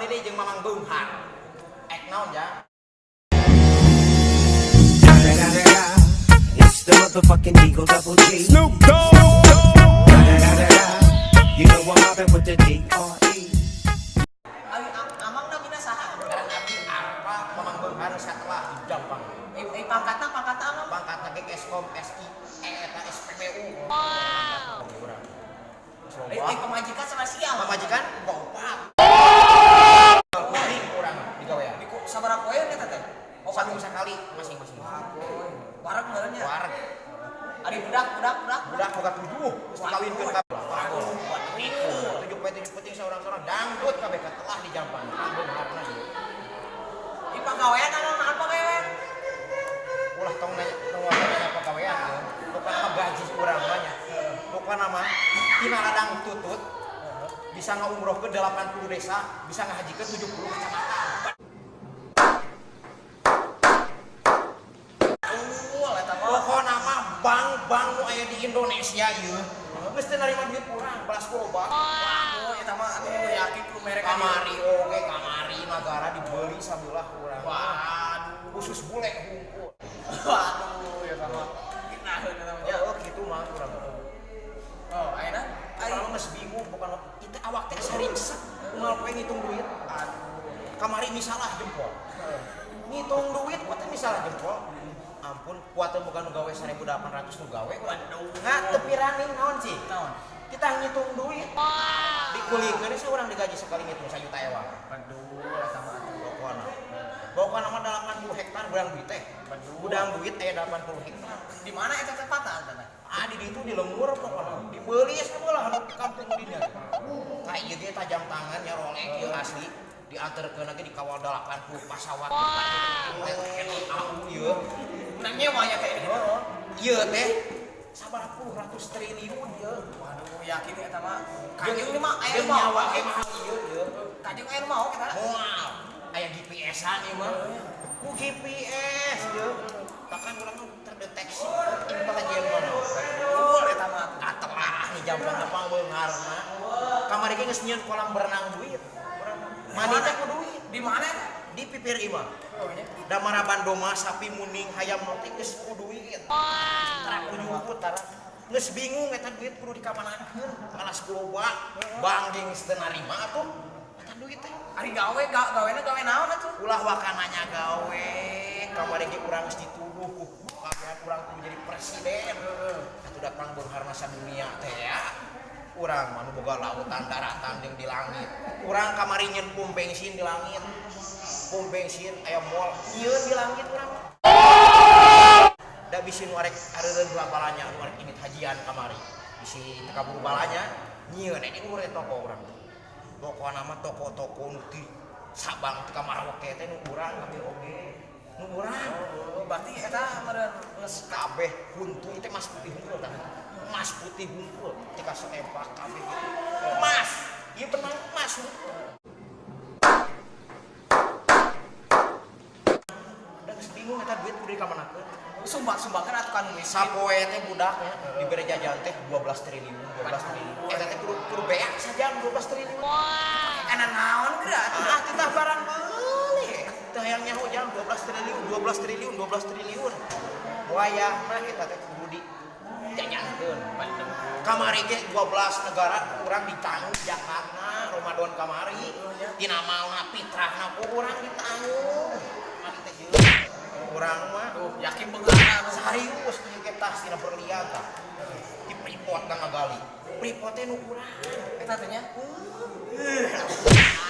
Sekali deui jeung Mamang Beunghar. Ek naon ya? It's the motherfucking Eagle Double G. Snoop Dogg. Da-da-da-da. You know I'm mobbing with the D.R.E. Ari amang namina saha? Ngaran abdi Arpa, Mamang Beunghar satelah di Jampang. Eh, eh, pangkatna, pangkatna amang? Pangkatna ge Eskom SI E eta SPBU. Wow. Eh, eh, pamajikan sama sial. Pamajikan opat. Penting urang digawean. Di sabaraha poe eta teh? Oh, satu sekali masing-masing. Wareg meureun nya. Wareg. Ari budak, budak, budak. Budak boga 7, geus dikawinkeun ka. Waduh, 7 poe 7 penting seorang-seorang dangdut kabeh telah di Jampang. Kang beungharna ieu. Di pagawean amang naon pagawean? Ulah tong nanya, tong wae nanya pagawean ieu. Pokona mah gaji urang mah nya. Pokona mah tina ladang tutut bisa ngaumrohkeun 80 desa, bisa ngahajikeun 70 kecamatan. Betul eta mah. Pokona mah bank-bank nu aya di Indonesia ieu geus teu narima duit urang, balas ku loba. Waduh, eta mah aduh yakin ku merek Kamari oge, kamari nagara dibeli sabelah urang. Waduh. Khusus bule hungkul. Waduh, eta mah. Geunaheun eta mah. Ya, oh kitu mah urang. Oh, ayeuna Urang mah geus bingung pokona itu awak teh asa ringsek unggal poe ngitung duit. Kamari misalah jempol. Ngitung duit kuat teh misalah jempol. Ampun, kuat teh bukan nu gawe 1800 nu gawe. Waduh. Nggak tepi running naon sih? Naon? Kita ngitung duit. Dikulikeun sih urang digaji sekali ngitung sajuta ewa. Waduh, eta mah. Pokona. Pokona mah 80 hektar gudang duit teh. Gudang duit aya 80 hektar. Di mana eta teh patah eta teh? Ah, di ditu di lembur pokona. Dibeli sabelah anu kampung dinya. Ka ieu ge tajam tangan nya Rolex ieu asli. Dianterkeun lagi dikawal 80 pesawat. Wow. Ieu. Menang nyewa nya teh. Heeh. Ieu teh sabaraha puluh ratus triliun ieu. Waduh, yakin eta mah. Kajeng mah aya Jeung nu mau. nyawa ge mahal ieu ieu. Kajeng aya nu mau eta. Moal. Aya GPS-an ieu mah. Ku GPS ieu. Bahkan urang mah terdeteksi intelijen mana. Betul eta mah. Atelah nih Jampang Jepang beungharna. Kamari ge geus nyieun kolam berenang duit. Urang mah. Mandi teh ku duit. Di mana eta? Di pipir imah. Oh, nya. Damaraban doma sapi muning hayam note geus ku duit. Tara ku juput tara. Geus bingung eta duit kudu dikamanakeun. Malas loba. Bank ge geus teu narima atuh. Eta duit teh. Ari gawe gawena gawe naon atuh? Ulah wakananya gawe. Kamari ge urang geus dituduh ku kabehan urang kudu jadi presiden. Atuh da pangbeungharna sadunia teh ya. Urang mah nu boga lautan daratan jeung di langit. Urang kamari nyeun pom bensin di langit. Pom bensin aya mall nyieun di langit urang. Da bisi nu arek areureun heula balanya nu arek indit hajian kamari. Bisi teu kaburu balanya nyieun di luhur toko urang. Pokona mah toko-toko nu di Sabang teu ka Maroke teh nu urang kabeh oge. Nu urang. Oh, berarti eta meureun geus Kabeh huntu teh mas putih hungkul tah. Mas putih hungkul tika setempak kabeh gitu. Mas, ieu benang emas hungkul. Da geus bingung eta duit kudu dikamanakeun. Sumbang-sumbangkeun atuh ka nu miskin. Sapoe teh budaknya dibere jajan teh 12 triliun, 12 triliun. Eta teh kudu beak sajam 12 triliun. Kana naon geura atuh? Ah, titah barang meuli. Teu hayang nyaho jam 12 triliun, 12 triliun, 12 triliun. Wayahna eta teh kudu di jajankeun. Kamari ge 12 negara urang ditanggung zakatna Ramadan kamari. Tina malna fitrahna ku urang ditanggung. Mari teh ieu. Urang mah Tuh, yakin beungharna anu. Serius ieu ge tas tina berlian tah. Di Freeport ka ngagali. Freeport teh nu urang. Eta teh nya.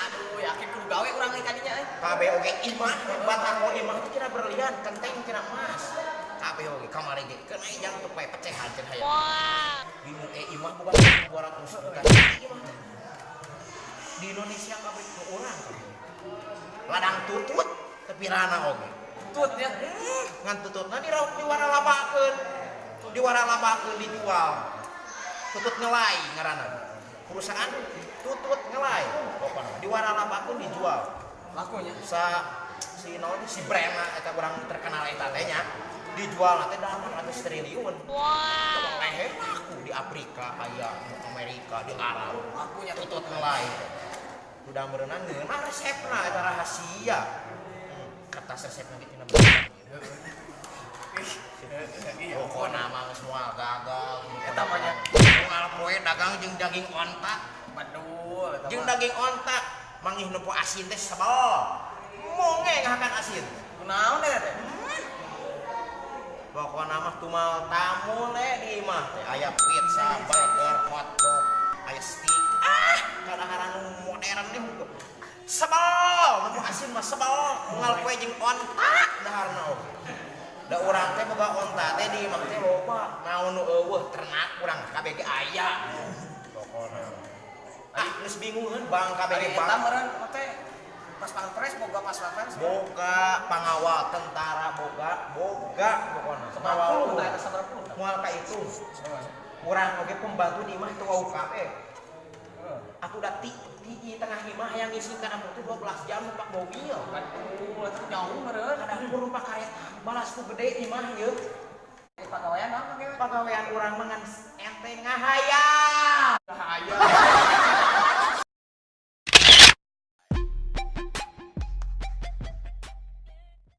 Aduh, yakin kudu gawe urang euy kadinya euy. Kabeh oge imah, batako imah teh kira berlian, kenteng kira emas. Kabeh oge kamari ge keun aya jang teu pae pecehan cenah hayang. Bingung imah boga 200 juta. Imah teh. Di Indonesia kabeh nu urang kabeh. Ladang tutut tepi rana oge. Tutut nya. Ngan tututna diwaralabakeun. Diwaralabakeun dijual. Tutut ngelai ngaranna. Perusahaan tutut ngelai pokona diwaralabakeun dijual. Lakunya. Sa si naon si brand eta urang terkenal eta teh nya dijual teh 800 triliun. Wow. Leher laku di Afrika aya, di Amerika, di Arab. Lakunya tutut ngelai. Udah meureunan ngeunah resepna eta rahasia. Kertas resepna ge tina beunang. Pokona mah geus moal gagal. Eta mah nya. Moal poe dagang jeung daging onta. Betul eta Jeung mah. daging onta mangih nempo asin teh sebel. Monge ngahakan asin. Kunaon eta teh? Pokona mah tumal tamu le di imah teh aya pizza, burger, hotdog, aya steak. Ah, kadaharan nu modern nih hukum. Sebel, nempo asin mah sebel, unggal poe jeung onta daharna oge. Da urang teh boga onta teh di imah teh loba. Naon nu euweuh ternak urang kabeh ge aya. Pokona. Ah, geus bingungeun bang kabeh Ari ge eta bang. Meureun teh Paspampres, boga Paspampres. Boga pangawal tentara, boga boga pokona. Pengawal Puluh tah eta, sabaraha puluh tah? Moal ka itu. Urang oge pembantu di imah teu wau kabeh. Atuh da ti ti tengah imah yang ngisi kana teh 12 jam numpak mobil. Aduh, eta jauh meureun. Kadang numpak kareta balas ku gede imah ieu. Pagawean naon pagawean? Pagawean urang mah ngan ente ngahayal. Ngahayal.